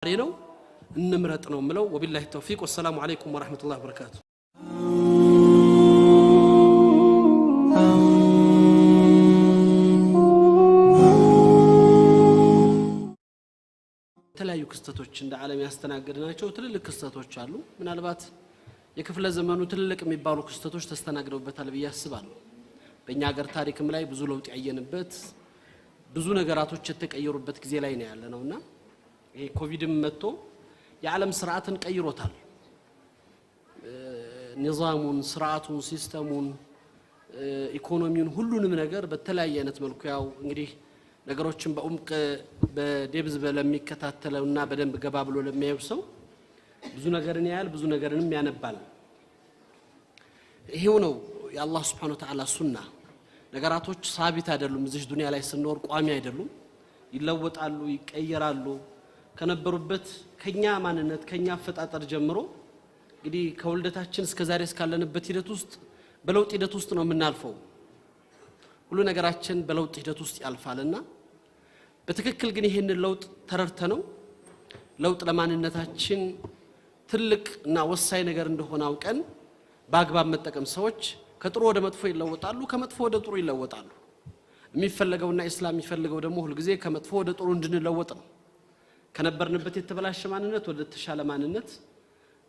ነው እንምረጥ ነው የምለው። ወቢላሂ ተውፊቅ፣ ወሰላሙ አለይኩም ወረሕመቱላሂ ወበረካቱ። የተለያዩ ክስተቶች እንደ ዓለም ያስተናገድናቸው ትልልቅ ክስተቶች አሉ። ምናልባት የክፍለ ዘመኑ ትልልቅ የሚባሉ ክስተቶች ተስተናግደውበታል ብዬ አስባለሁ። በእኛ ሀገር ታሪክም ላይ ብዙ ለውጥ ያየንበት፣ ብዙ ነገራቶች የተቀየሩበት ጊዜ ላይ ነው ያለ ነውና ይሄ ኮቪድም መጥቶ የዓለም ስርዓትን ቀይሮታል። ኒዛሙን፣ ስርዓቱን፣ system ኡን፣ ኢኮኖሚውን፣ ሁሉንም ነገር በተለያየ አይነት መልኩ፣ ያው እንግዲህ ነገሮችን በዑምቅ በ depth ለሚከታተለውና በደንብ ገባ ብሎ ለሚያየው ሰው ብዙ ነገርን ያያል፣ ብዙ ነገርንም ያነባል። ይሄው ነው የአላህ ስብሐነ ወተዓላ ሱና። ነገራቶች ሳቢት አይደሉም። እዚህ ዱንያ ላይ ስንኖር ቋሚ አይደሉም። ይለወጣሉ፣ ይቀየራሉ። ከነበሩበት ከኛ ማንነት፣ ከኛ አፈጣጠር ጀምሮ እንግዲህ ከውልደታችን እስከ ዛሬ እስካለንበት ሂደት ውስጥ በለውጥ ሂደት ውስጥ ነው የምናልፈው። ሁሉ ነገራችን በለውጥ ሂደት ውስጥ ያልፋልና በትክክል ግን ይህንን ለውጥ ተረድተ ነው ለውጥ ለማንነታችን ትልቅ እና ወሳኝ ነገር እንደሆነ አውቀን በአግባብ መጠቀም። ሰዎች ከጥሩ ወደ መጥፎ ይለወጣሉ፣ ከመጥፎ ወደ ጥሩ ይለወጣሉ። የሚፈለገውና ኢስላም የሚፈልገው ደግሞ ሁልጊዜ ከመጥፎ ወደ ጥሩ እንድንለወጥ ነው። ከነበርንበት የተበላሸ ማንነት ወደ ተሻለ ማንነት።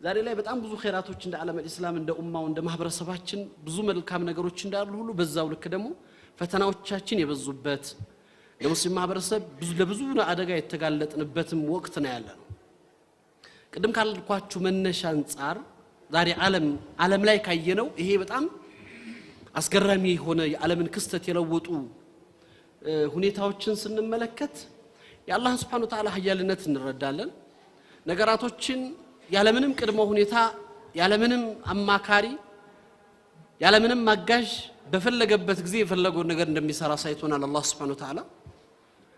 ዛሬ ላይ በጣም ብዙ ኸይራቶች እንደ ዓለም ኢስላም፣ እንደ ኡማው፣ እንደ ማህበረሰባችን ብዙ መልካም ነገሮች እንዳሉ ሁሉ በዛው ልክ ደግሞ ፈተናዎቻችን የበዙበት፣ ለሙስሊም ማህበረሰብ ብዙ ለብዙ አደጋ የተጋለጥንበትም ወቅት ነው ያለ ነው። ቅድም ካልኳችሁ መነሻ አንጻር ዛሬ ዓለም ላይ ካየነው ይሄ በጣም አስገራሚ የሆነ የዓለምን ክስተት የለወጡ ሁኔታዎችን ስንመለከት የአላህን ስብሐነ ወተዓላ ሀያልነት እንረዳለን። ነገራቶችን ያለምንም ቅድመ ሁኔታ፣ ያለምንም አማካሪ፣ ያለምንም አጋዥ በፈለገበት ጊዜ የፈለገውን ነገር እንደሚሰራ ሳይቶናል። አላህ ስብሐነ ወተዓላ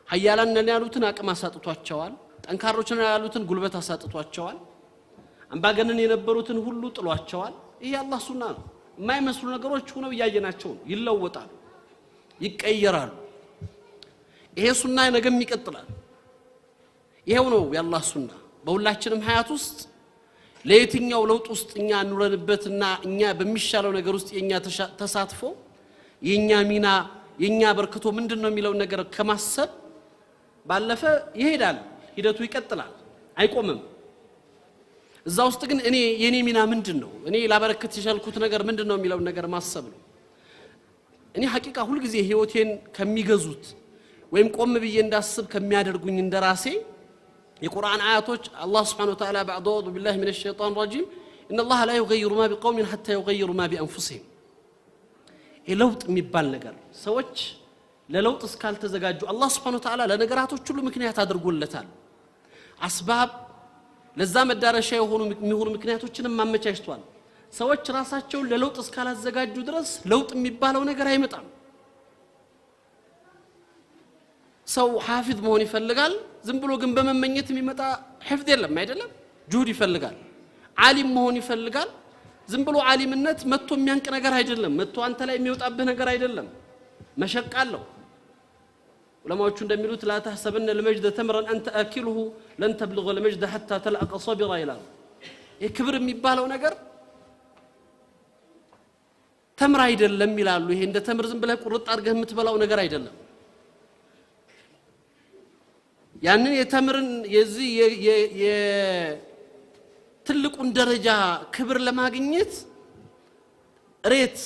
ሀያላን ነን ያሉትን አቅም አሳጥቷቸዋል። ጠንካሮች ነን ያሉትን ጉልበት አሳጥቷቸዋል። አምባገነን የነበሩትን ሁሉ ጥሏቸዋል። ይሄ የአላህ ሱና ነው። የማይመስሉ ነገሮች ሆነው እያየናቸው ነው። ይለወጣሉ፣ ይቀየራሉ። ይሄ ሱና ነገም ይቀጥላል። ይሄው ነው የአላህ ሱና። በሁላችንም ሀያት ውስጥ ለየትኛው ለውጥ ውስጥ እኛ ኑረንበትና እኛ በሚሻለው ነገር ውስጥ የኛ ተሳትፎ፣ የኛ ሚና፣ የኛ በርክቶ ምንድን ነው የሚለውን ነገር ከማሰብ ባለፈ ይሄዳል። ሂደቱ ይቀጥላል፣ አይቆምም። እዛ ውስጥ ግን እኔ የኔ ሚና ምንድን ነው፣ እኔ ላበረክት የቻልኩት ነገር ምንድን ነው የሚለውን ነገር ማሰብ ነው። እኔ ሐቂቃ ሁልጊዜ ህይወቴን ከሚገዙት ወይም ቆም ብዬ እንዳስብ ከሚያደርጉኝ እንደራሴ የቁርአን አያቶች፣ አላህ ስብሓነሁ ወተዓላ ባዕድ አዑዙ ቢላሂ ሚነ ሸይጣን ረጂም إن الله لا يغير ما بقوم حتى يغيروا ما بأنفسهم። ይህ ለውጥ የሚባል ነገር ሰዎች ለለውጥ እስካልተዘጋጁ፣ አላህ ስብሓነሁ ወተዓላ ለነገራቶች ሁሉ ምክንያት አድርጎለታል። አስባብ ለዛ መዳረሻ የሆኑ የሚሆኑ ምክንያቶችንም አመቻችቷል። ሰዎች ራሳቸውን ለለውጥ እስካላዘጋጁ ድረስ ለውጥ የሚባለው ነገር አይመጣም። ሰው ሐፊዝ መሆን ይፈልጋል። ዝም ብሎ ግን በመመኘት የሚመጣ ሕፍዝ የለም፣ አይደለም። ጁሁድ ይፈልጋል። ዓሊም መሆን ይፈልጋል። ዝም ብሎ ዓሊምነት መጥቶ የሚያንቅ ነገር አይደለም። መጥቶ አንተ ላይ የሚወጣብህ ነገር አይደለም። መሸቅ አለው። ዑለማዎቹ እንደሚሉት لا تحسبن المجد تمرا أنت آكله لن تبلغ المجد حتى تلعق صبرا ይላሉ። ይህ ክብር የሚባለው ነገር ተምር አይደለም ይላሉ። ይሄ እንደ ተምር ዝም ብለህ ቁርጥ አድርገህ የምትበላው ነገር አይደለም። ያንን የተምርን የዚህ የትልቁን ደረጃ ክብር ለማግኘት ሬት